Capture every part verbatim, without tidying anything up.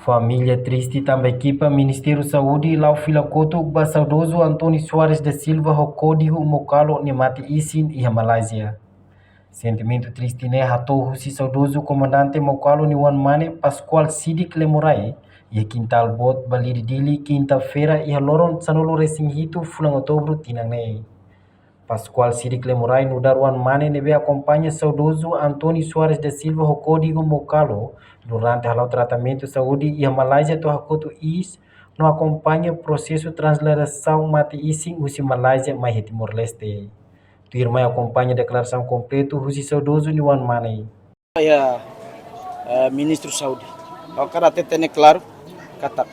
Família triste tanba ekipa Ministériu Saúde la'o fila kotuk ba saudozu António Soares da Silva ho kódigu Mokalo nia mate isin iha Malázia. Sentimentu triste ne'e hato'o husi saudozu komandante Mokalo nia oan-mane Pascoal Sidik Lemorai iha kintál boot ba Liri Dili, kinta-feira iha loron sanulu-resin-hitu fulan Outubru tinan ne'e. Pascoal Sidik Lemorai nu'udar oan-mane ne'ebé akompaña saudozu António Soares da Silva ho kódigu Mokalo durante hala'o tratamentu saúde iha Malázia to'o hakotu iis no akompaña prosesu transladasaun mate isin husi Malázia mai iha Timor-Leste. Tuirmai akompaña deklarasaun kompletu husi saudozu nia oan-mane. Ya, eh, Ministru Saúde. Ha'u hakarak hatete ne'e klaru, katak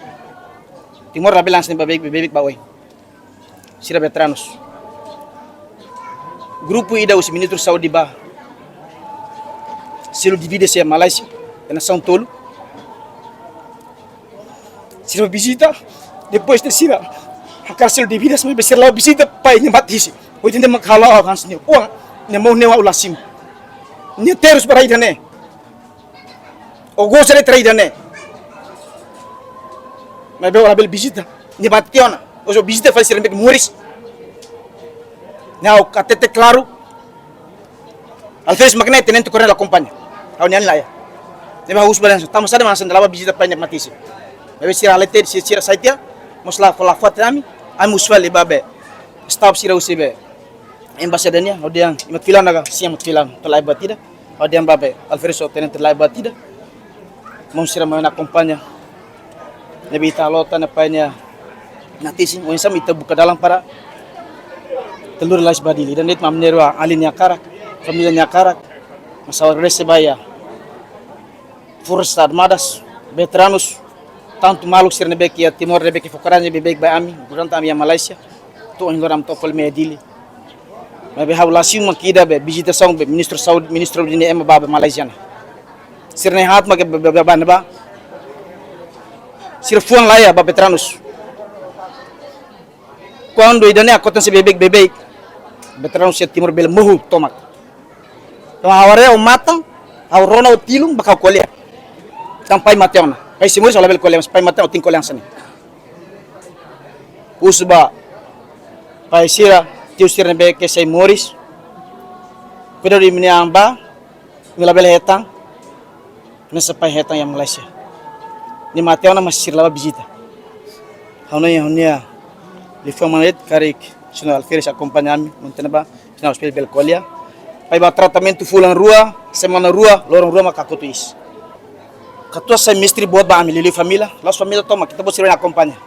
Timor labele hanesan ne'e ba beibeik, beibeik ba oin. Sira veteranus. Grupu ida husi Ministru Saúde ba selu dívidas iha Malázia, iha nasaun tolu. Sira vizita, depois de sira hakarak selu dívidas, maibé sira la'o vizita pai nia mate isin. Ohin ita mak hala'o hanesan ne'e. Oan, nia maun ne'e ha'u la simu. Nia terus ba rai ida-ne'e. Ó gosta de rai ida-ne'e. Maibé ó labele vizita. Nia mate tiha ona. Ó só vizita fali sira ne'ebé moris. Ne'e ha'u hatete klaru. Alferes mak ne'e, tenente koronél akompaña. Ha'u-nia alin la iha. Ne'ebé ha'u husu ba dehan, tanba sá mak hanesan ne'e la bá vizita pai nia mate isin. Maibé sira la hatete, sira, sira sai tiha, mós la, la fó hatene ami, ami husu fali ba be staf sira husi be embaixada nian, ha'u dehan, imi atu fila ona ka? Sim, imi atu fila ona, atu la'o ba tiha. Ha'u dehan ba be alferes ho tenente la'o ba tiha. Maun sira mai ona akompaña. Ne'ebé ita lota ne'e pai nia mate isin, oinsá mak ita buka dalan para ita lori lalais ba Dili. Ida-ne'e mak ami-nia rua alin nia hakarak, família nia hakarak, mós ha'u agradese ba iha Forças Armadas, veteranus, tantu maluk sira ne'ebé ke iha Timor, ne'ebé ke fó korajen, ne'ebé beibeik ba ami, durante ami iha Malázia, to'o ohin loron ami to'o fali mai Dili. Maibé ha'u la simu mak ida be vizitasaun be Ministru Saúde, Ministru Saúde nia ema ba be Malázia ne'e. Sira-nia haat mak be, be, be, ba ne'ebá. Sira fuan la iha ba veteranus. Kuandu ida-ne'e akontese beibeik, beibeik, veteranus sira Timor bele mohu tomak. Tanba ha'u haree ó matan, ha'u rona ó tilun, mak ha'u ko'alia. Tanba pai mate ona. Pai sei moris ha'u labele ko'alia, mas pai mate ona ha'u tenke ko'alia hanesan ne'e. Husu ba pai sira, tiu sira ne'ebé ke sei moris. Kuidadu imi-nia an ba, imi labele hetan. Hanesan pai hetan iha Malázia. Nia mate ona mas sira la bá vizita. Ha'u-nia, ha'u-nia liafuan mak ne'e de'it, karik señór alferes akompaña ami, maun tenente ba, señór alferes bele ko'alia. Pai bá tratamentu fulan rua, semana rua, loron rua mak hakotu iis. Katuas sai mestre boot ba ami liuliu família, la'ós família tomak, ita-boot sira akompaña.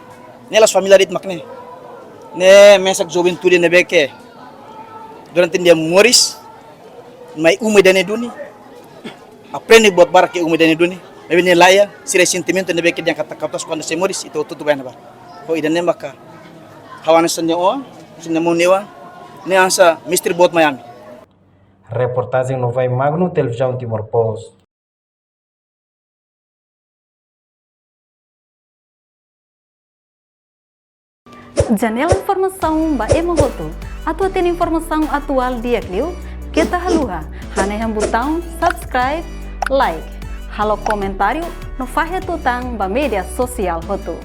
Ne'e la'ós família de'it mak ne'e. Ne'e mesak juventude ne'ebé ke durante nia moris, mai uma ida-ne'e duni, aprende buat barak iha uma ida-ne'e duni. Maibé nia la iha, sira-nia sentimentu ne'ebé ke dehan katak katuas kuandu sei moris, ita hotu-hotu bá iha ne'ebá. Ho ida-ne'e maka ha'u hanesan nia oan, hanesan nia maun nia oan, ne'e hanesan mestre boot mai ami. Reportajen Novai Magno, Televizaun Timor Post. Janela informasaun ba ema hotu. Atu hatene informasaun atuál di'ak liu, keta haluha hanehan butaun subscribe, like, halo komentáriu no fahe tutan ba média sosiál hotu.